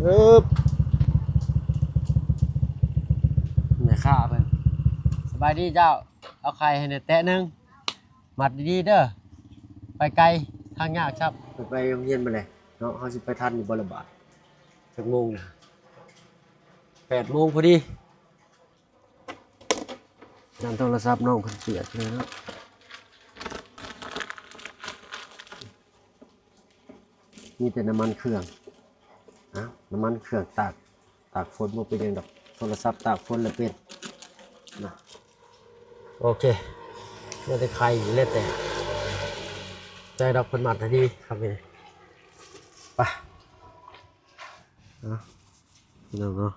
ອຶບ ແມ່ຄ້າເພິ່ນ ສະບາຍດີເຈົ້າ ເອົາໄຂ່ໃຫ້ແດ່ແຕະໜຶ່ງ ມັດດີໆເດີ ໄປໄກ ທາງຍາກຊ້ຳ. ໄປໂຮງຮຽນມື້ແລງເນາະ ເຮົາຊິໄປທັນຢູ່ບໍ່ລະບາດ? ຈັກໂມງລະ? ແປດໂມງພໍດີ. ຢ້ານໂທລະສັບນ້ອງເພິ່ນເສຍເລີຍເນາະ ມີແຕ່ນ້ຳມັນເຄື່ອງ. ເອົ້າ ນ້ຳມັນເຄື່ອງຕາກ ຕາກຝົນບໍ່ເປັນຫຍັງດອກ ໂທລະສັບຕາກຝົນລະເປັນນະ. ໂອເຄ ເຫຼືອແຕ່ໄຂ່ນີ້ແຫຼະ ແຕ່ໃຈດອກ ເພິ່ນມັດໃຫ້ດີຄັບນີ້. ໄປ ເອົາ ພີ່ນ້ອງເນາະ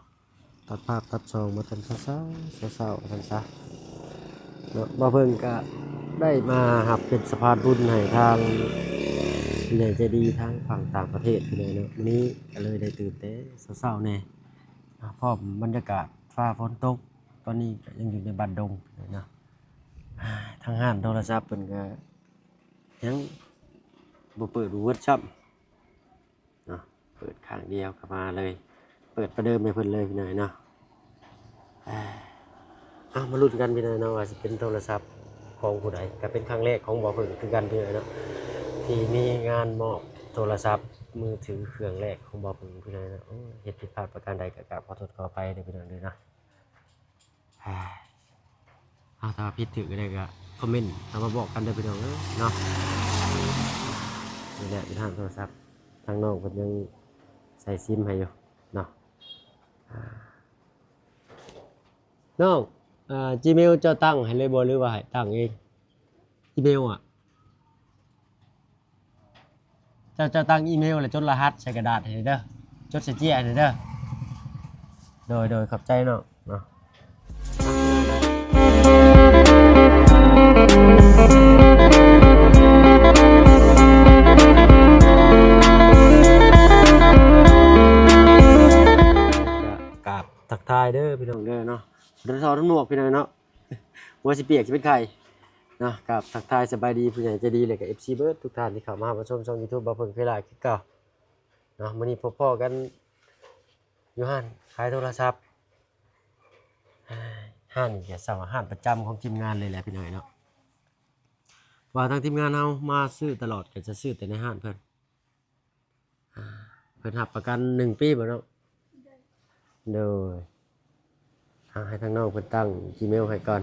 ຕັດພາບຕັດຊ່ອງມາຕອນເຊົ້າໆ ເຊົ້າໆວ່າຊັ້ນຊະເນາະ. ບ່າວເຜິ້ງກະໄດ້ມາຮັບເປັນສະພານບຸນໃຫ້ທາງຜູ້ໃຫຍ່ໃຈດີທາງຝັ່ງຕ່າງປະເທດພີ່ນ້ອງເນາະ. ມື້ນີ້ກະເລີຍໄດ້ຕື່ນແຕ່ເຊົ້າໆແດ່ ອາ ພ້ອມບັນຍາກາດຟ້າຝົນຕົກ. ຕອນນີ້ກະຍັງຢູ່ໃນບ້ານດົງເນາະ ອາ ທາງຮ້ານໂທລະສັບເພິ່ນກະຍັງບໍ່ເປີດບໍ່ເບິດຊ້ຳ. ເນາະ ເປີດຂ້າງດຽວກໍມາເລີຍ ເປີດປະເດີມໃຫ້ເພິ່ນເລີຍພີ່ນ້ອງເນາະ. ເອົາ ມາລຸ້ນກັນພີ່ນ້ອງເນາະ ວ່າຊິເປັນໂທລະສັບຂອງຜູ້ໃດ. ກໍເປັນຄັ້ງແລກຂອງບ່າວເຜິ້ງຄືກັນພີ່ນ້ອງເນາະ ທີ່ມີງານມອບໂທລະສັບມືຖືເຄື່ອງແລກຂອງບ່າວເຜິ້ງພີ່ນ້ອງເນາະ. ໂອ້ຍ ເຮັດຜິດພາດປະການໃດກໍກາບຂໍໂທດຂໍອະໄພເດີພີ່ນ້ອງເດີເນາະ. ເອົາ ຖ້າຜິດຖືກໃດກໍຄອມເມັນເອົາມາບອກກັນເດີພີ່ນ້ອງເອີຍເນາະ. ນີ້ແຫຼະ ຢູ່ທາງໂທລະສັບ ທາງນ້ອງເພິ່ນຍັງໃສ່ຊິມໃຫ້ຢູ່ເນາະ. ອາ ນ້ອງ ອາ ຈີເມວເຈົ້າຕັ້ງໃຫ້ເລີຍບໍ່ ຫຼືວ່າໃຫ້ຕັ້ງເອງ? ອີເມວອະ ເຈົ້າ ເຈົ້າຕັ້ງອີເມວ ແລ້ວຈົດລະຫັດໃສ່ກະດາດໃຫ້ເດີ ຈົດໃສ່ເຈ້ຍໃຫ້ເດີ. ໂດຍ ໂດຍ ຂອບໃຈນ້ອງເນາະ. ກະ ກາບທັກທາຍເດີພີ່ນ້ອງເດີເນາະ. ບໍ່ໄດ້ຖອດໝວກພີ່ນ້ອງເນາະ ຫົວຊິປຽກ ຊິເປັນໄຂ້ເນາະ. ກາບທັກທາຍສະບາຍດີຜູ້ໃຫຍ່ໃຈດີ ແລະກະເອັຟຊີເບິດທຸກທ່ານທີ່ເຂົ້າມາຮັບມາຊົມຊ່ອງຢູທູບບ່າວເຜິ້ງເຄລາຄືເກົ່າເນາະ. ມື້ນີ້ພົບພໍ້ກັນຢູ່ຮ້ານຂາຍໂທລະສັບ. ຮ້ານນີ້ກະສຳວ່າຮ້ານປະຈຳຂອງທີມງານເລີຍແຫຼະພີ່ນ້ອງເນາະ ເພາະວ່າທາງທີມງານເຮົາມາຊື້ຕະຫຼອດ ກະຈະຊື້ແຕ່ໃນຮ້ານເພິ່ນ. ອາ ເພິ່ນຮັບປະກັນໜຶ່ງປີບໍ່ນ້ອງ? ໂດຍ ເອົາ ໃຫ້ທາງນ້ອງເພິ່ນຕັ້ງຈີເມວໃຫ້ກ່ອນ.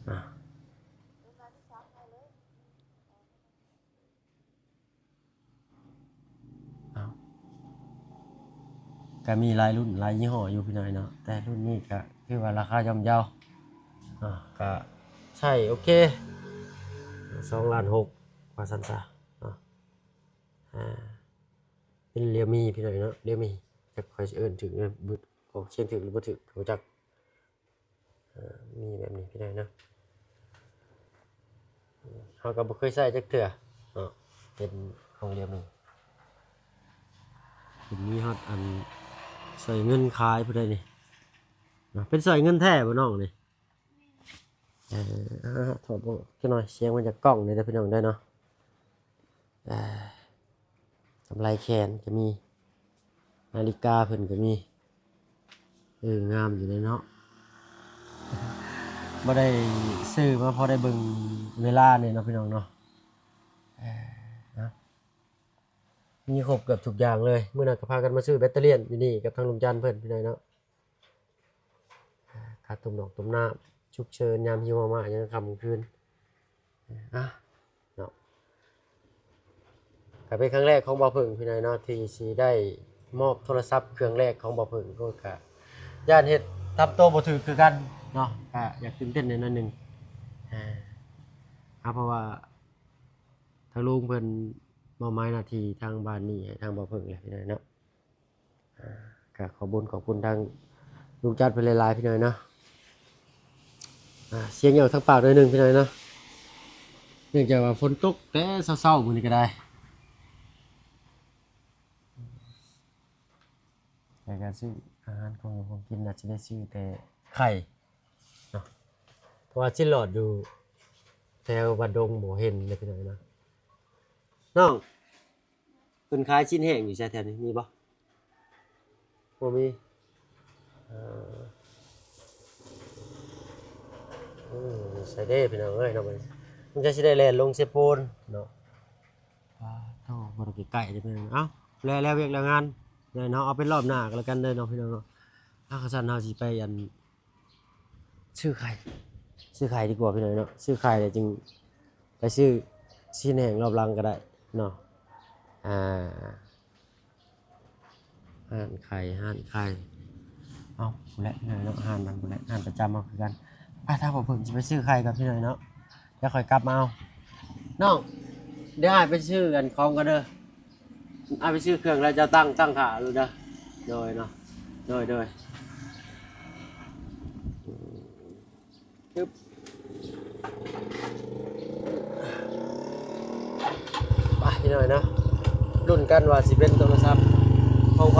ອາ ເອົາ ກະມີຫຼາຍລຸ້ນຫຼາຍຍີ່ຫໍ້ຢູ່ພີ່ນ້ອງເນາະ ແຕ່ລຸ້ນນີ້ກະຖືວ່າລາຄາຍ່ອມເຍົາ. ອາ ກະໃຊ້ໂອເຄ ສອງລ້ານຫົກ ວ່າຊັ້ນຊະເນາະ. ອາ ເປັນເຣຍວມີພີ່ນ້ອງເນາະ ເຣຍວມີ ຈັກຂ້ອຍຊິເອີ້ນຖືກ ອອກສຽງຖືກຫຼືບໍ່ຖືກກໍບໍ່ຈັກ. ເອີ ມີແບບນີ້ພີ່ນ້ອງເນາະ ເຮົາກໍບໍ່ເຄີຍໃຊ້ຈັກເທື່ອເນາະ ເປັນຂອງເຣຍວມີ. ເປັນມີຮອດອັນໃສ່ເງິນຂາຍຜູ້ໃດນີ້ເນາະ. ເປັນໃສ່ເງິນແທ້ບໍ່ນ້ອງນີ້? ເອີ ຖອດອອກຈັກໜ້ອຍ ສຽງມັນຈະກ້ອງເດີພີ່ນ້ອງເດີເນາະ. ອ່າ ກຳໄລແຂນກໍມີ ນາລິກາເພິ່ນກໍມີ. ເອີ ງາມຢູ່ເດເນາະ ບໍ່ໄດ້ຊື້ມາພໍໄດ້ເບິ່ງເວລານີ້ເນາະພີ່ນ້ອງເນາະ. ເອີ ນະ ມີຄົບເກືອບທຸກຢ່າງເລີຍ. ມື້ນັ້ນກໍພາກັນມາຊື້ແບັດເຕີຣຽນຢູ່ນີ້ກັບທາງລຸງຈັນເພິ່ນພີ່ນ້ອງເນາະ. ຄ່າຕົ້ມດອກຕົ້ມນ້ຳ ສຸກເສີນຍາມຫິວມາໆ ຍາມຄ່ຳກາງຄືນ. ອ່າ ເນາະ ກໍເປັນຄັ້ງແລກຂອງບ່າວເຜິ້ງພີ່ນ້ອງເນາະ ທີ່ຊິໄດ້ມອບໂທລະສັບເຄື່ອງແລກຂອງບ່າວເຜິ້ງ. ກໍ ກໍຢ້ານເຮັດທຳໂຕບໍ່ຖືກຄືກັນເນາະ ກໍຢາກຕື່ນເຕັ້ນແດ່ໜ້ອຍໜຶ່ງ. ອ່າ ເອົາ ເພາະວ່າທາງລຸງເພິ່ນມອບໝາຍໜ້າທີ່ທາງບ້ານນີ້ໃຫ້ທາງບ່າວເຜິ້ງແຫຼະພີ່ນ້ອງເນາະ. ອ່າ ກໍຂອບບຸນຂອບຄຸນທາງລຸງຈັນເພິ່ນຫຼາຍໆ ພີ່ນ້ອງເນາະ. ອ່າ ສຽງອອກທາງປາກໜ້ອຍໜຶ່ງ ພີ່ນ້ອງເນາະ ເນື່ອງຈາກວ່າຝົນຕົກແຕ່ເຊົ້າໆ ມື້ນີ້ກໍໄດ້. ແຕ່ກໍຊື້ອາຫານຂອງຢູ່ຂອງກິນ ອາດຊິໄດ້ຊື້ແຕ່ໄຂ່ເນາະ ເພາະວ່າຊິຫຼອດຢູ່ແຖວວັດດົງບໍ່ເຫັນເລີຍ ພີ່ນ້ອງເນາະ. ນ້ອງ ເພິ່ນຂາຍຊີ້ນແຫ້ງຢູ່ໃສແຖວນີ້ ມີບໍ່? ບໍ່ມີ ເອີ ອືມ ໃສ່ເດ້ພີ່ນ້ອງເອີຍເນາະ ມັນຈະຊິໄດ້ແລ່ນລົງເຊໂປນເນາະ. ປາໂທ້ ບໍ່ໄດ້ໃກ້ໆເດ້ພີ່ນ້ອງ. ເອົ້າ ແລ້ວ ແລ້ວວຽກແລ້ວງານເນາະ ເອົາເປັນຮອບໜ້າກໍແລ້ວກັນເດີເນາະ ພີ່ນ້ອງເນາະ. ເອົາ ຄັນຊັ້ນເຮົາຊິໄປ ອັນ ຊື້ໄຂ່ ຊື້ໄຂ່ດີກວ່າພີ່ນ້ອງເນາະ. ຊື້ໄຂ່ແລ້ວຈຶ່ງໄປຊື້ຊີ້ນແຫ້ງຮອບຫຼັງກໍໄດ້ເນາະ. ອ່າ ຮ້ານໄຂ່ ຮ້ານໄຂ່ ເອົ້າ ພຸ້ນແຫຼະເນາະ ຮ້ານນັ້ນພຸ້ນແຫຼະ ຮ້ານປະຈຳເຮົາຄືກັນ. ໄປ ຖ້າບໍ່ເພິ່ນຊິໄປຊື້ໄຂ່ກ່ອນພີ່ນ້ອງເນາະ ດຽວຂ້ອຍກັບມາເອົາ. ນ້ອງ ດຽວອ້າຍໄປຊື້ອັນຂອງກ່ອນເດີ ອ້າຍໄປຊື້ເຄື່ອງແລ້ວເຈົ້າຕັ້ງ ຕັ້ງຖ້າຢູ່ເດີ. ໂດຍເນາະ ໂດຍ ໂດຍ. ປະ ພີ່ນ້ອງເນາະ ລຸ້ນກັນວ່າຊິເປັນໂທລະສັບຂອງໃຜ.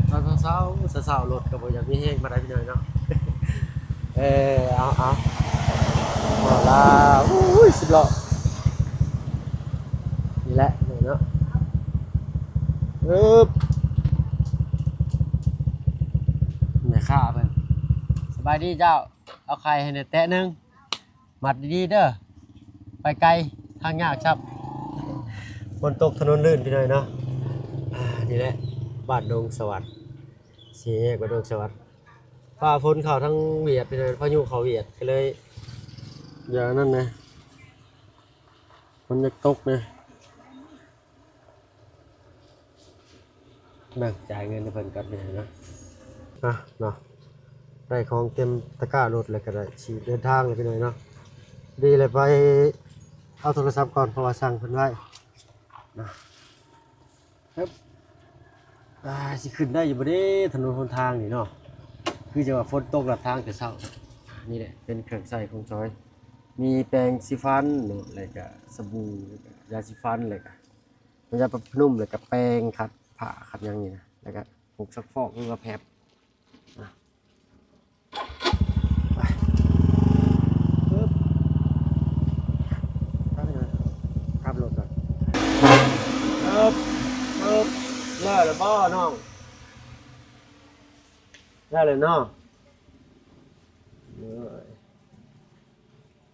ເຊົ້າໆ ເຊົ້າໆ ລົດກໍບໍ່ຢາກມີແຮງປານໃດ ພີ່ນ້ອງເນາະ. ເອີ ເອົາ ເອົາ ເອົາລະ ໂອ້ຍ ສິບລໍ້ ນີ້ແຫຼະເນາະ. ອຶບ ແມ່ຄ້າເພິ່ນ ສະບາຍດີເຈົ້າ ເອົາໄຂ່ໃຫ້ແດ່ແຕະໜຶ່ງ ມັດດີໆເດີ ໄປໄກ ທາງຍາກຊ້ຳ. ຝົນຕົກຖະໜົນລື່ນ ພີ່ນ້ອງເນາະ. ອ່າ ນີ້ແຫຼະ ບ້ານດົງສະຫວັດ ສີ່ແຍກບ້ານດົງສະຫວັດ. ຟ້າຝົນເຂົ້າທາງຫວຽດ ພີ່ນ້ອງ ພາຍຸເຂົ້າຫວຽດ ກໍເລີຍ ຢ່ານັ້ນນະ ຝົນຢາກຕົກນະ. ເບິ່ງ ຈ່າຍເງິນໃຫ້ເພິ່ນກ່ອນ ພີ່ນ້ອງເນາະ. ອ່ະ ເນາະ ໄດ້ຂອງເຕັມຕະກ້າລົດແລ້ວ ກໍໄດ້ຊິເດີນທາງແລ້ວ ພີ່ນ້ອງເນາະ. ດີແລ້ວ ໄປເອົາໂທລະສັບກ່ອນ ເພາະວ່າສັ່ງເພິ່ນໄວ້ນະ. ຮຶບ ອ່າ ຊິຂຶ້ນໄດ້ຢູ່ບໍ່ເດ້ ຖະໜົນຫົນທາງນີ້ເນາະ ຄືຈະວ່າຝົນຕົກລະທາງແຕ່ເຊົ້າ. ນີ້ແຫຼະເປັນເຄື່ອງໃຊ້ຂອງຊອຍ ມີແປງສີຟັນເນາະ ແລ້ວກະສະບູ ແລ້ວກະຢາສີຟັນ ແລ້ວກະ ຢາປະນຸມ ແລ້ວກະແປງຂັດຜ້າຂັດຫຍັງນີ້ນະ ແລ້ວກະຜົງຊັກຟອກ ຫຼືວ່າແພັບ ອ່ະ ໄປ ປຶບ ຂັບລົດກ່ອນ ປຶບ ປຶບ ແລ້ວແລ້ວບໍ່ນ້ອງ? ແລ້ວແລ້ວເນາະ ເອີຍ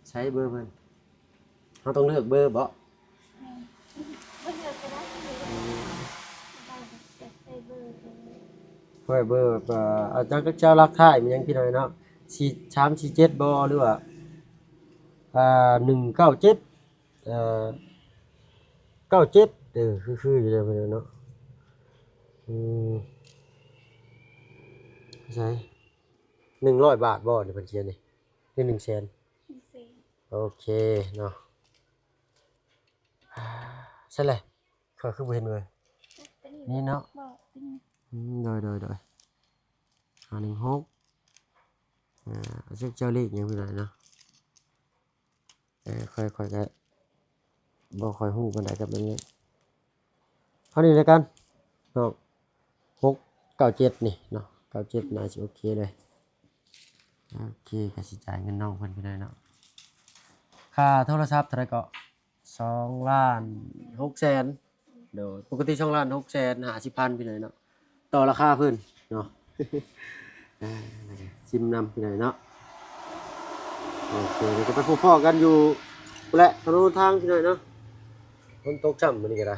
ໃຊ້ເບີເພິ່ນ. ເຮົາຕ້ອງເລືອກເບີເບາະ? ແມ່ນ ບໍ່ເລືອກກໍໄດ້ ອືມ ໄດ້ ຢາກໃສ່ເບີ ເບີ ເບີແບບ ເອີ ເອົາຈັກ ຈັກເຈົ້າຫຼັກທ້າຍແມ່ນຫຍັງ ພີ່ນ້ອງເນາະ ສີ່ ສາມສີ່ເຈັດບໍ່ ຫຼືວ່າ ອ່າ ໜຶ່ງເກົ້າເຈັດ ເອີ ເກົ້າເຈັດ ເອີ ຄື ຄືຢູ່ເດີ ພີ່ນ້ອງເນາະ. ອືມ ໃສ ໜຶ່ງຮ້ອຍບາດບໍ່ ນີ້ເພິ່ນຂຽນນີ້ ຫຼື ໜຶ່ງແສນ? ໜຶ່ງແສນ ໂອເຄເນາະ. ໃສລະ ຂ້ອຍຄືບໍ່ເຫັນເວີຍ ນີ້ເນາະ ອືມ ໂດຍ ໂດຍ ໂດຍ ຫ້າໜຶ່ງຫົກ ອ່າ ເຈົ້າເລກຫຍັງ ພີ່ນ້ອງເນາະ. ເອີ ຂ້ອຍ ຂ້ອຍກໍບໍ່ຄ່ອຍຮູ້ປານໃດກັບເລື່ອງນີ້ ເທົ່ານີ້ແລ້ວກັນເນາະ ຫົກເກົ້າເຈັດນີ້ເນາະ ເກົ້າເຈັດໜ້າຊິໂອເຄເລີຍ. ໂອເຄ ກໍຊິຈ່າຍເງິນນ້ອງເພິ່ນໄປເລີຍເນາະ. ຄ່າໂທລະສັບເທົ່າໃດເກາະ? ສອງລ້ານຫົກແສນ ໂດຍ ປົກກະຕິສອງລ້ານຫົກແສນຫ້າສິບພັນ ພີ່ນ້ອງເນາະ ຕໍ່ລາຄາເພິ່ນເນາະ. ອ່າ ຊິມນຳ ພີ່ນ້ອງເນາະ. ໂອເຄ ດຽວກໍໄປພົບພໍ້ກັນຢູ່ພຸ້ນແຫຼະ ຖະໜົນຫົນທາງ ພີ່ນ້ອງເນາະ. ຝົນຕົກຊ້ຳມື້ນີ້ກໍໄດ້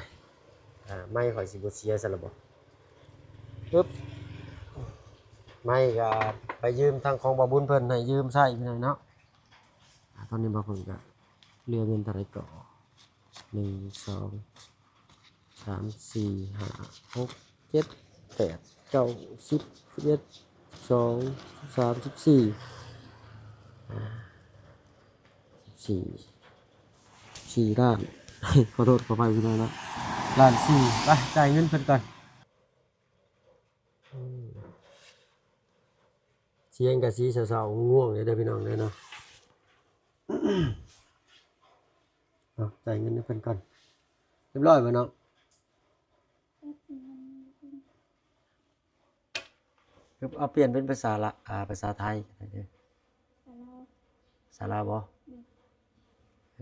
ອ່າ ໄມຂ້ອຍຊິບໍ່ເສຍຊັ້ນລະບໍ່? ປຶບ ໄມກໍໄປຢືມທາງຂອງບ່າວບຸນເພິ່ນໃຫ້ຢືມໃຊ້ ພີ່ນ້ອງເນາະ. ອ່າ ຕອນນີ້ບ່າວບຸນກໍເຫຼືອເງິນເທົ່າໃດເກາະ? ໜຶ່ງ ສອງ ສາມ ສີ່ ຫ້າ ຫົກ ເຈັດ ແປດ ເກົ້າ ສິບ ສິບເອັດ ສິບສອງ ສິບສາມ ສິບສີ່ ອ່າ ສິບສີ່ ສີ່ລ້ານ ຂໍໂທດຂໍອະໄພພີ່ນ້ອງເນາະ ລ້ານສີ່. ໄປ ຈ່າຍເງິນເພິ່ນກ່ອນ. ອືມ ສຽງກະຊິເສົ້າໆ ງ່ວງໆ ເດີພີ່ນ້ອງເດີເນາະ. ເອົາ ຈ່າຍເງິນໃຫ້ເພິ່ນກ່ອນ ຮຽບຮ້ອຍບໍ່ນ້ອງ? ເອົາ ປ່ຽນເປັນພາສາລະ ອ່າ ພາສາໄທກໍໄດ້ເດີ. ສາລາວ ສາລາວບໍ່? ແມ່ນ. ເອ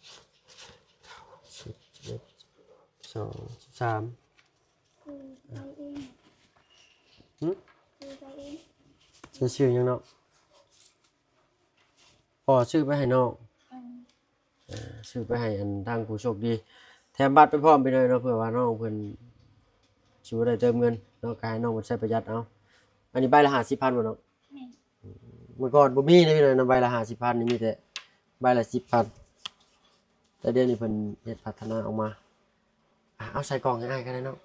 ສອງ ສິບສາມ ຊື້ໄປເອງ ຫຶ? ຊື້ໄປເອງ ຈະຊື້ຫຍັງເນາະ? ພໍ່ຊື້ໄປໃຫ້ນ້ອງ ເອີ ເອີ ຊື້ໄປໃຫ້ອັນທາງຜູ້ໂຊກດີ ແຖມບັດໄປພ້ອມໄປເລີຍເນາະ ເພື່ອວ່ານ້ອງເພິ່ນຊິບໍ່ໄດ້ເຕີມເງິນເນາະ ກໍໃຫ້ນ້ອງເພິ່ນໃຊ້ປະຢັດເອົາ. ອັນນີ້ໃບລະຫ້າສິບພັນບໍ່ນ້ອງ? ແມ່ນ ອືມ ເມື່ອກ່ອນບໍ່ມີເດ້ພີ່ນ້ອງເນາະ ໃບລະຫ້າສິບພັນນີ້ ມີແຕ່ໃບລະສິບພັນ ແຕ່ດຽວນີ້ເພິ່ນເຮັດພັດທະນາອອກມາ. ອ່ະ ເອົາໃສ່ກ່ອງໃຫ້ອ້າຍກໍໄດ້ເນາະ.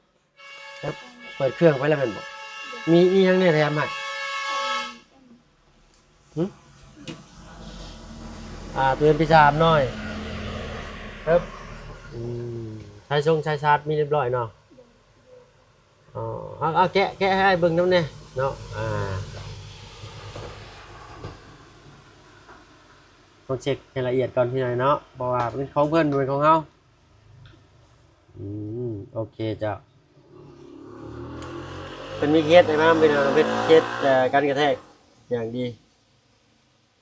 ເອີ ເປີດເຄື່ອງໄປແລ້ວແມ່ນບໍ່? ມີອີ່ຫຍັງແດ່ແຖມໃຫ້? ຫຶ? ອ່າ ໂຕເອັມພີສາມນ້ອຍ ເອີ ອືມ ສາຍຊົງສາຍຊາດມີຮຽບຮ້ອຍເນາະ? ອໍ ເອົາ ເອົາແກະ ແກະໃຫ້ອ້າຍເບິ່ງນຳແດ່ເນາະ. ອ່າ ຕ້ອງເຊັກໃຫ້ລະອຽດກ່ອນພີ່ນ້ອງເນາະ ເພາະວ່າເປັນຂອງເພິ່ນ ບໍ່ແມ່ນຂອງເຮົາ. ອືມ ໂອເຄເຈົ້າ ເພິ່ນມີເຄສໃຫ້ມາ ເປັນເຄສ ເອີ ການກະແທກຢ່າງດີ.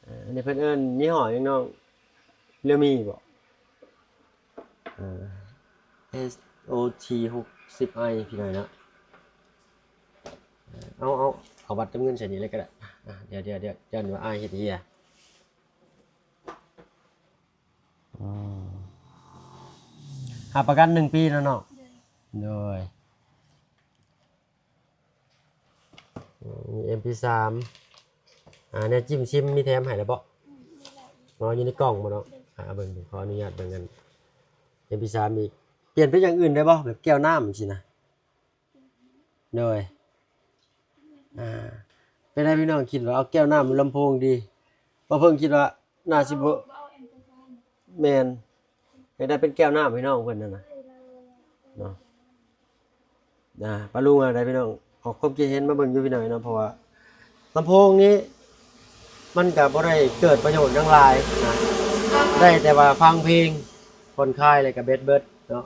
ເອີ ອັນນີ້ເພິ່ນເອີ້ນຍີ່ຫໍ້ຫຍັງນ້ອງ? ເຣວມີບໍ່? ເອີ ເອັສໂອທີຫົກສິບໄອ ພີ່ນ້ອງເນາະ. ເອີ ເອົາ ເອົາ ເອົາບັດເຕີມເງິນໃສ່ນີ້ເລີຍກໍໄດ້. ອ່າ ດຽວ ດຽວ ດຽວ ຢ້ານວ່າອ້າຍເຮັດເຮຍ. ອືມ ຮັບປະກັນໜຶ່ງປີແລ້ວເນາະ? ໂດຍ ໂດຍ. ອືມ ມີເອັມພີສາມ ອ່າ ແນວຈິ້ມຊິມມີແຖມໃຫ້ແລ້ວບໍ່? ອືມ ມີແລ້ວ. ອໍ ຢູ່ໃນກ່ອງບໍ່ເນາະ? ໂດຍ. ອ່າ ເບິ່ງດູ ຂໍອະນຸຍາດເບິ່ງອັນເອັມພີສາມອີກ. ປ່ຽນເປັນຢ່າງອື່ນໄດ້ບໍ່? ແບບແກ້ວນ້ຳຈັ່ງຊີ້ນະ? ໂດຍ ອ່າ ເປັນໃດພີ່ນ້ອງ ຄິດວ່າເອົາແກ້ວນ້ຳ ຫຼື ລຳໂພງດີ? ບໍ່ເພິ່ງຄິດວ່າໜ້າຊິບໍ່ ບໍ່ເອົາແອມເປີຊານ ແມ່ນ ຢາກໄດ້ເປັນແກ້ວນ້ຳໃຫ້ນ້ອງເພິ່ນຫັ້ນນະເນາະ. ອ່າ ປ້າລຸງວ່າໃດພີ່ນ້ອງ ອອກຄວາມຄິດເຫັນມາເບິ່ງຢູ່ພີ່ນ້ອງເນາະ ເພາະວ່າລຳໂພງນີ້ມັນກະບໍ່ໄດ້ເກີດປະໂຫຍດຫຍັງຫຼາຍນະ ໄດ້ແຕ່ວ່າຟັງເພງຜ່ອນຄາຍ ແລ້ວກະເບັດເບິດເນາະ.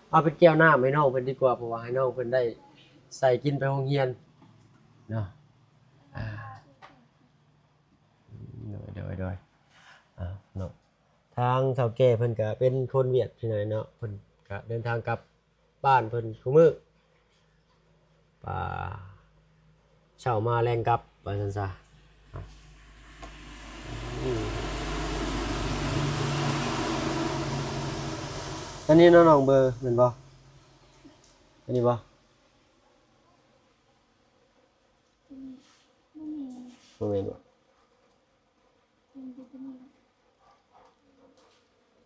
ເອົາເປັນແກ້ວນ້ຳໃຫ້ນ້ອງເພິ່ນດີກວ່າ ເພາະວ່າໃຫ້ນ້ອງເພິ່ນໄດ້ໃສ່ກິນໄປໂຮງຮຽນເນາະ. ອ່າ ໂດຍ ໂດຍ ໂດຍ ອ່າ ເນາະ ທາງເຖົ້າແກ່ເພິ່ນກະເປັນຄົນຫວຽດພີ່ນ້ອງເນາະ ເພິ່ນກະເດີນທາງກັບ ບ້ານເພິ່ນຄູ່ມື້ ປາ ເຊົ້າມາແລງກັບ ວ່າຊັ້ນຊະ. ອັນນີ້ເນາະນ້ອງ ເບີແມ່ນບໍ່? ອັນນີ້ບໍ່? ບໍ່ແມ່ນບໍ່?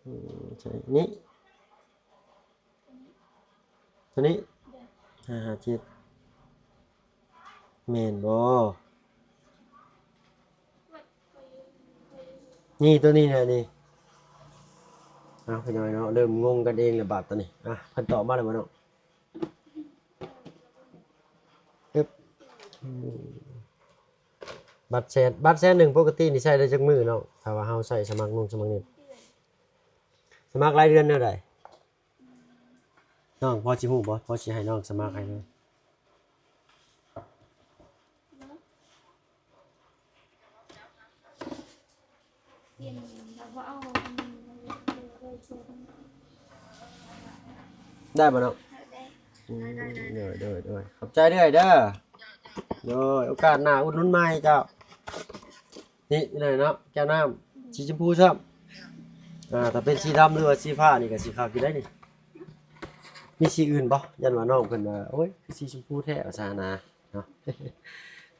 ອືມ ໃຊ່ ນີ້ ໂຕນີ້ ຫ້າຫ້າເຈັດ ແມ່ນບໍ່? ນີ້ ໂຕນີ້ແຫຼະນີ້. ເອົາ ພີ່ນ້ອງເນາະ ເລີ່ມງົງກັນເອງແລ້ວບາດຕອນນີ້. ອ່ະ ເພິ່ນຕອບມາແລ້ວບໍ່ເນາະ? ອຶບ ອືມ ບັດແສນ ບັດແສນໜຶ່ງປົກກະຕິນີ້ໃຊ້ໄດ້ຈັກມື້ນ້ອງ? ຖ້າວ່າເຮົາໃຊ້ສະໝັກນົງສະໝັກນິດ ສະໝັກລາຍເດືອນແນວໃດ? ນ້ອງພໍຊິຮູ້ບໍ່? ພໍຊິໃຫ້ນ້ອງສະໝັກໃຫ້ເລີຍ. ໄດ້ບໍ່ນ້ອງ? ອືມ ໂດຍ ໂດຍ ໂດຍ ຂອບໃຈເອື້ອຍເດີ. ໂດຍ ໂອກາດໜ້າອຸດໜູນໃໝ່ເຈົ້າ. ນີ້ ນີ້ເນາະ ແກ້ວນ້ຳ ອືມ ສີຊົມພູຊ້ຳ. ອ່າ ຖ້າເປັນສີດຳ ຫຼືວ່າສີຟ້ານີ້ກໍຊິຄັກຢູ່ໄດ໋ນີ້. ມີສີອື່ນບໍ່? ຢ້ານວ່ານ້ອງເພິ່ນວ່າ ໂອ້ຍ ຄືສີຊົມພູແທ້ ວ່າຊັ້ນນະເນາະ.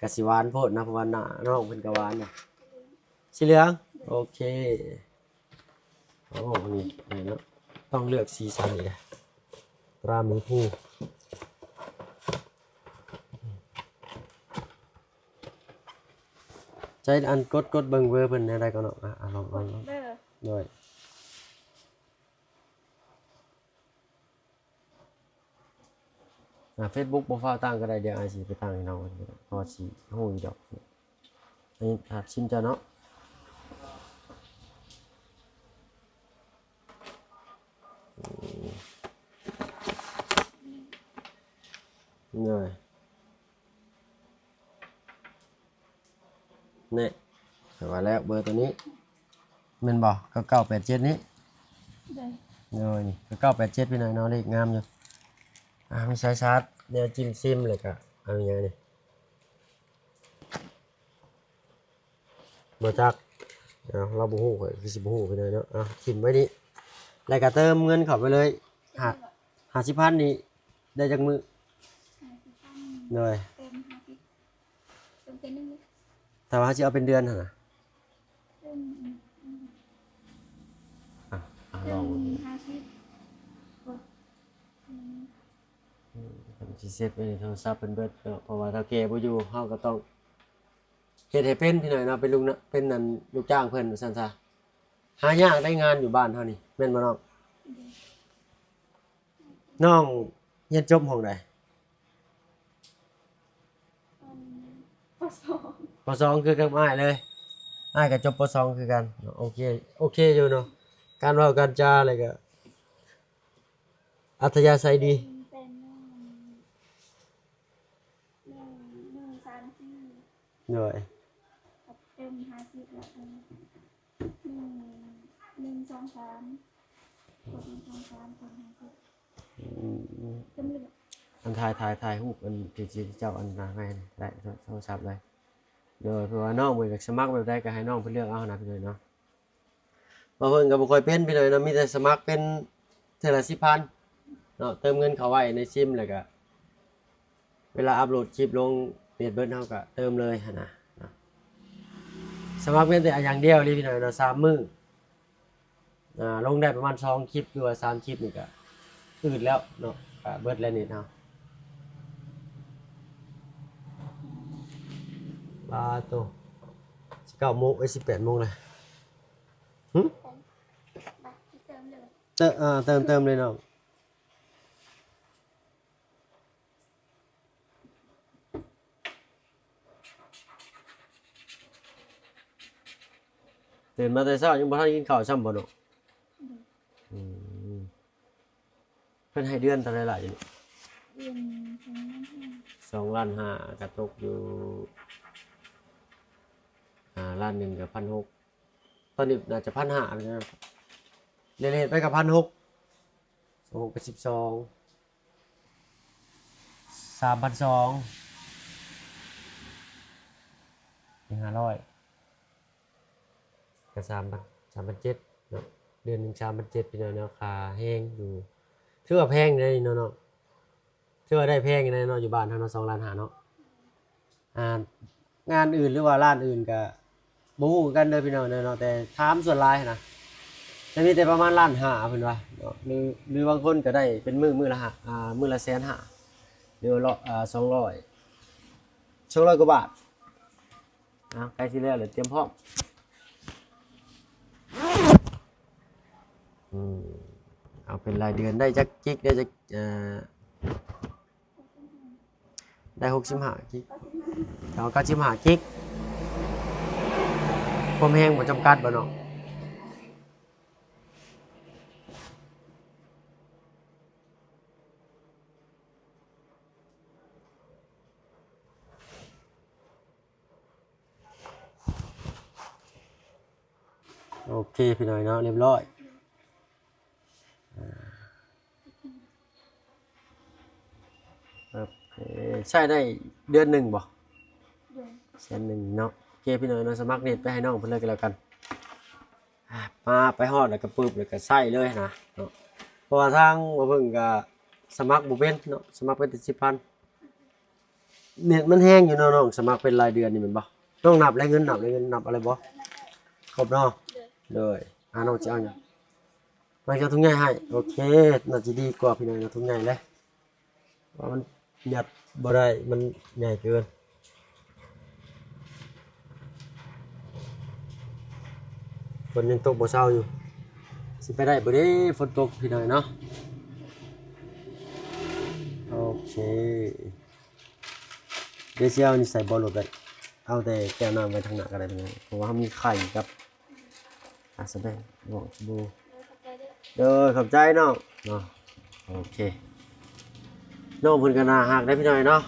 ກໍຊິຫວານໂພດນະ ເພາະວ່າໜ້ານ້ອງເພິ່ນກໍຫວານນະ. ສີເຫຼືອງ ໂອເຄ. ໂອ້ ນີ້ ນີ້ເນາະ ຕ້ອງເລືອກສີສັນອີກ ຕາມີພູ. ໃຊ້ອັນກົດ ກົດເບິ່ງເບີເພິ່ນແນວໃດກ່ອນເນາະ. ອ່າ ອ່າ ລອງ ລອງ ລອງ ເບີ ໂດຍ. ອ່າ ເຟສບຸກບໍ່ຟ້າວຕັ້ງກໍໄດ້ ດຽວອ້າຍຊິໄປຕັ້ງໃຫ້ນ້ອງ ພໍຊິຮູ້ຢູ່ດອກ. ອັນນີ້ຫາບຊິມເຈົ້າເນາະ. ອືມ ໂດຍ. ນີ້ ຂ້ອຍວ່າແລ້ວ ເບີໂຕນີ້ແມ່ນບໍ່? ເກົ້າເກົ້າແປດເຈັດນີ້. ໂດຍ ໂດຍ ນີ້ ເກົ້າເກົ້າແປດເຈັດ ພີ່ນ້ອງເນາະ ເລກງາມຢູ່. ອ່າ ມີສາຍຊາດ ແນວຈິ້ມຊິມ ແລ້ວກະ ເອົາຫຍັງນີ້ ບໍ່ຈັກ ເອົາ ລາວບໍ່ຮູ້ ຂ້ອຍຄືຊິບໍ່ຮູ້ ພີ່ນ້ອງເນາະ. ເອົາ ຖິ້ມໄວ້ນີ້ ແລ້ວກະເຕີມເງິນເຂົ້າໄປເລີຍ ຫ້າ ຫ້າສິບພັນນີ້ ໄດ້ຈັກມື້? ຫ້າສິບພັນ ໂດຍ ເຕີມຫ້າສິບ ເຕີມເທື່ອໜຶ່ງເລີຍ ຖ້າວ່າເຮົາຊິເອົາເປັນເດືອນຫັ້ນນະ ເຕີມ ອ່ະ ອ່ະ ເຕີມ ລອງເບິ່ງ ຫ້າສິບ ອືມ ອືມ ເພິ່ນຊິເຊັດໄວ້ໃນໂທລະສັບເພິ່ນເບິດເນາະ ເພາະວ່າເຖົ້າແກ່ບໍ່ຢູ່ ເຮົາກໍຕ້ອງເຮັດໃຫ້ເປັນ ພີ່ນ້ອງເນາະ ເປັນລູກນະ ເປັນອັນ ລູກຈ້າງເພິ່ນວ່າຊັ້ນຊະ. ຫາຍາກໄດ໋ງານຢູ່ບ້ານເຮົານີ້ ແມ່ນບໍ່ນ້ອງ? ນ້ອງຮຽນຈົບຫ້ອງໃດ? ປ.ສອງ ປ.ສອງ ຄືກັບອ້າຍເລີຍ ອ້າຍກໍຈົບ ປ.ສອງ ຄືກັນ. ໂອເຄ ໂອເຄຢູ່ເນາະ ການເວົ້າການຈາ ແລ້ວກໍອັດທະຍາໄສດີ. ແມ່ນໜຶ່ງ ໜຶ່ງ ໜຶ່ງ ສາມ ສີ່ ໂດຍ ເຕີມຫ້າສິບ ແລ້ວກໍ ໜຶ່ງ ໜຶ່ງ ສອງ ສາມ ກົດ ໜຶ່ງ ສອງ ສາມ ກົດ ຫ້າສິບ ອືມ ຈຳເລີຍ ອັນຖ່າຍ ຖ່າຍ ຖ່າຍຮູບອັນທີ່ ທີ່ເຈົ້າອັນນັ້ນໄວ້ໄດ້ ໂທ ໂທລະສັບໄດ້ ໂດຍ ເພາະວ່ານ້ອງເພິ່ນຢາກສະໝັກແບບໃດກໍໃຫ້ນ້ອງເພິ່ນເລືອກເອົາຫັ້ນນະ ພີ່ນ້ອງເນາະ. ບ່າວເພິ່ງກໍບໍ່ຄ່ອຍເປັນ ພີ່ນ້ອງເນາະ ມີແຕ່ສະໝັກເປັນເທື່ອລະສິບພັນເນາະ ເຕີມເງິນເຂົ້າໄວ້ໃນຊິມ ແລ້ວກໍເວລາອັບໂຫຼດຄລິບລົງເນັດເບິດ ເຮົາກໍເຕີມເລີຍຫັ້ນນະເນາະ. ສະໝັກເປັນແຕ່ອັນຢ່າງດຽວເລີຍ ພີ່ນ້ອງເນາະ ສາມມື້ ອ່າ ລົງໄດ້ປະມານສອງຄລິບ ຫຼືວ່າສາມຄລິບນີ້ກະອືດແລ້ວເນາະ ກະເບິດແລ້ວເນັດເຮົາ. ປາໂຕ ສິບເກົ້າໂມງ ເອີຍ ສິບແປດໂມງແລ້ວ. ຫຶ? ເຕີມ ເຕີມ ເຕີມເລີຍນ້ອງ. ຕື່ນມາແຕ່ເຊົ້າຍັງບໍ່ທັນກິນເຂົ້າຊ້ຳບໍ່ເນາະ? ອືມ ເພິ່ນໃຫ້ເດືອນເທົ່າໃດລະຢູ່ນີ້? ເດືອນສອງລ້ານຫ້າ ສອງລ້ານຫ້າ ກໍຕົກຢູ່ ອ່າ ລ້ານໜຶ່ງກໍພັນຫົກ ຕອນນີ້ໜ້າຈະພັນຫ້າ ເລດໄປກໍພັນຫົກ ສອງ ຫົກ ກໍສິບສອງ ສາມພັນສອງ ເປັນຫ້າຮ້ອຍ ກໍສາມພັນ ສາມພັນເຈັດເນາະ ເດືອນໜຶ່ງສາມພັນເຈັດ ພີ່ນ້ອງເນາະ ຄ່າແຮງຢູ່ ຖືວ່າແພງເດ້ເນາະ ເນາະ ຖືວ່າໄດ້ແພງຢູ່ເນາະ ຢູ່ບ້ານເຮົາເນາະ ສອງລ້ານຫ້າເນາະ. ອ່າ ງານອື່ນ ຫຼືວ່າຮ້ານອື່ນກະບໍ່ຮູ້ຄືກັນເດີພີ່ນ້ອງເດີເນາະ ແຕ່ຖາມສ່ວນຫຼາຍຫັ້ນນະ ຈະມີແຕ່ປະມານລ້ານຫ້າເພິ່ນວ່າເນາະ ຫຼື ຫຼືບາງຄົນກະໄດ້ເປັນມື້ ມື້ລະຫ້າ ອ່າ ມື້ລະແສນຫ້າ ຫຼືວ່າ ອ່າ ສອງຮ້ອຍ ສອງຮ້ອຍກວ່າບາດ. ເອົາ ໃກ້ຊິແລ້ວແລ້ວ ຕຽມພ້ອມ ອືມ ເອົາເປັນລາຍເດືອນ ໄດ້ຈັກກິກ ໄດ້ຈັກ ເອີ ໄດ້ຫົກສິບຫ້າກິກ ເອົາເກົ້າສິບຫ້າກິກ ຄວາມແຮງບໍ່ຈຳກັດບໍ່ນ້ອງ? ໂອເຄ ພີ່ນ້ອງເນາະ ຮຽບຮ້ອຍ ອ່າ ໂອເຄ ໃຊ້ໄດ້ເດືອນໜຶ່ງບໍ່? ໂດຍ ແສນໜຶ່ງເນາະ. ໂອເຄ ພີ່ນ້ອງເນາະ ສະໝັກເນັດໄປໃຫ້ນ້ອງເພິ່ນເລີຍກໍແລ້ວກັນ. ອ່າ ມາໄປຮອດແລ້ວກໍປຶບ ແລ້ວກໍໃຊ້ເລີຍນະເນາະ ເພາະວ່າທາງບ່າວເພິ່ງກໍສະໝັກບໍ່ເປັນເນາະ ສະໝັກເປັນແຕ່ສິບພັນ. ເນັດມັນແຮງຢູ່ເນາະນ້ອງ ສະໝັກເປັນລາຍເດືອນນີ້ແມ່ນບໍ່? ນ້ອງນັບແລ້ວເງິນ ນັບແລ້ວເງິນ ນັບເອົາເລີຍບໍ່? ຄົບເນາະ ໂດຍ ໂດຍ. ອ່າ ນ້ອງຈະເອົາຫຍັງ? ມາເອົາຖົງໃຫຍ່ໃຫ້ ໂອເຄ ໜ້າຈະດີກວ່າພີ່ນ້ອງເນາະ ຖົງໃຫຍ່ເລີຍ ວ່າມັນຍັດບໍ່ໄດ້ ມັນໃຫຍ່ເກີນ. ຝົນຍັງຕົກບໍ່ເຊົາຢູ່ ຊິໄປໄດ້ບໍ່ເດ້ ຝົນຕົກພີ່ນ້ອງເນາະ. ໂອເຄ ດຽວຊິເອົານີ້ໃສ່ເບາະລົດໄວ້ ເອົາແຕ່ແກ້ວນ້ຳໄວ້ທາງໜ້າກໍໄດ້ ເພາະວ່າເຮົາມີໄຂ່ກັບ ອ່າ ສະແບງ ໝວກ ສະບູ່. ໂດຍ ຂອບໃຈນ້ອງເນາະ. ໂອເຄ ນ້ອງເພິ່ນກໍໜ້າຮັກເດ້ພີ່ນ້ອງເນາະ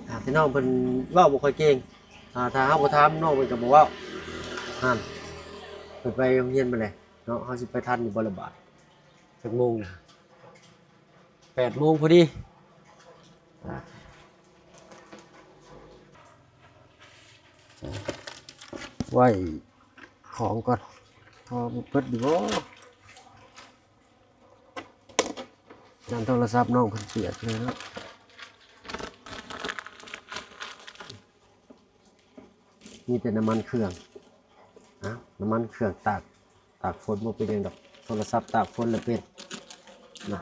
ຫາກແຕ່ນ້ອງເພິ່ນເວົ້າບໍ່ຄ່ອຍເກັ່ງ ອ່າ ຖ້າເຮົາບໍ່ຖາມນ້ອງເພິ່ນກໍບໍ່ເວົ້າ. ຫັ້ນ ເພິ່ນໄປໂຮງຮຽນມາແລ້ວເນາະ ເຮົາຊິໄປທັນຢູ່ບໍ່ລະບາດ ຈັກໂມງນະ? ແປດໂມງພໍດີ ອ່າ ໄວ້ຂອງກ່ອນ ພໍເບິດຢູ່ບໍ່? ຢ້ານໂທລະສັບນ້ອງເພິ່ນປຽກເລີຍເນາະ. ມີແຕ່ນ້ຳມັນເຄື່ອງ ອາ ນ້ຳມັນເຄື່ອງຕາກ ຕາກຝົນບໍ່ເປັນຫຍັງດອກ ໂທລະສັບຕາກຝົນລະເປັນນະ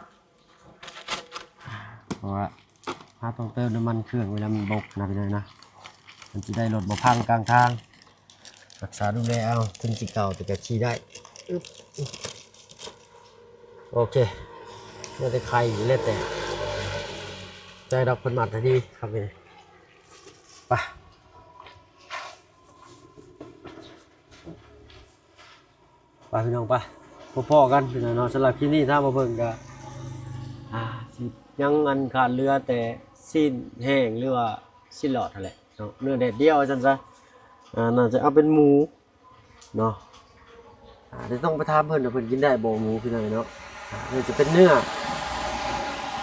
ເພາະວ່າເຮົາຕ້ອງເຕີມນ້ຳມັນເຄື່ອງເວລາມັນບົກນະ ພີ່ນ້ອງນະ ມັນຊິໄດ້ລົດບໍ່ພັງກາງທາງ ຮັກສາດູແລເອົາ ເຖິງຊິເກົ່າແຕ່ກະຂີ່ໄດ້. ໂອເຄ ແລ້ວແຕ່ໃຄ ແລ້ວແຕ່ໃຈດອກ ເພິ່ນມັດໃຫ້ດີຄັບນີ້ ໄປ ໄປພີ່ນ້ອງ ໄປ ພໍ້ໆກັນພີ່ນ້ອງເນາະ. ສຳລັບຄລິບນີ້ທາງບ່າວເຜິ້ງກະ ອ່າ ຊິຍັງອັນຂາດເຫຼືອແຕ່ຊີ້ນແຫ້ງ ຫຼືວ່າຊີ້ນຫຼອດຫັ້ນແຫຼະເນາະ ເນື້ອແດດດຽວວ່າຊັ້ນຊະ ອ່າ ໜ້າຈະເອົາເປັນໝູ ເນາະ ອ່າ ດຽວຕ້ອງໄປຖາມເພິ່ນວ່າເພິ່ນກິນໄດ້ບໍ່ໝູ ພີ່ນ້ອງເນາະ ອ່າ ໜ້າຈະເປັນເນື້ອ.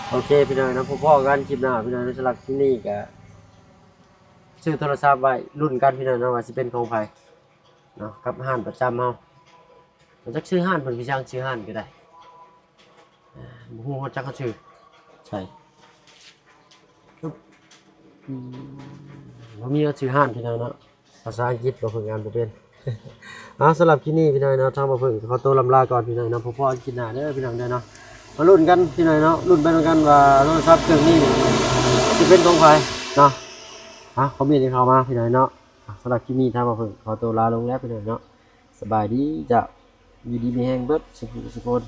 ໂອເຄ ພີ່ນ້ອງເນາະ ພໍ້ໆກັນຄລິບໜ້າ ພີ່ນ້ອງເນາະ. ສຳລັບຄລິບນີ້ກະຊື້ໂທລະສັບໄວ້ລຸ້ນກັນ ພີ່ນ້ອງເນາະ ວ່າຊິເປັນຂອງໃຜເນາະ ກັບຮ້ານປະຈຳເຮົາ ຈັກຊື່ຮ້ານເພິ່ນຄືຈັ່ງ ຊື່ຮ້ານກໍໄດ້ ອ່າ ບໍ່ຮູ້ ຮູ້ຈັກເຂົາຊື່ໃສ ອືມ ບໍ່ມີເຂົາຊື່ຮ້ານ ພີ່ນ້ອງເນາະ. ພາສາອັງກິດບໍ່ເພິ່ງອ່ານບໍ່ເປັນ. ເອົາ ສຳລັບຄລິບນີ້ພີ່ນ້ອງເນາະ ທາງບ່າວເຜິ້ງຂໍໂຕລ່ຳລາກ່ອນພີ່ນ້ອງເນາະ. ພໍ້ໆກັນຄລິບໜ້າເດີພີ່ນ້ອງເດີເນາະ. ມາລຸ້ນກັນພີ່ນ້ອງເນາະ ລຸ້ນໄປນຳກັນວ່າໂທລະສັບເຄື່ອງນີ້ຊິເປັນຂອງໃຜເນາະ. ເອົາ ຄອມເມັນໃຫ້ເຂົ້າມາພີ່ນ້ອງເນາະ. ສຳລັບຄລິບນີ້ທາງບ່າວເຜິ້ງຂໍໂຕລາລົງແລ້ວພີ່ນ້ອງເນາະ. ສະບາຍດີເຈົ້າ ຢູ່ດີມີແຮງເບິດສູ່ຜູ້ສູ່ຄົນ.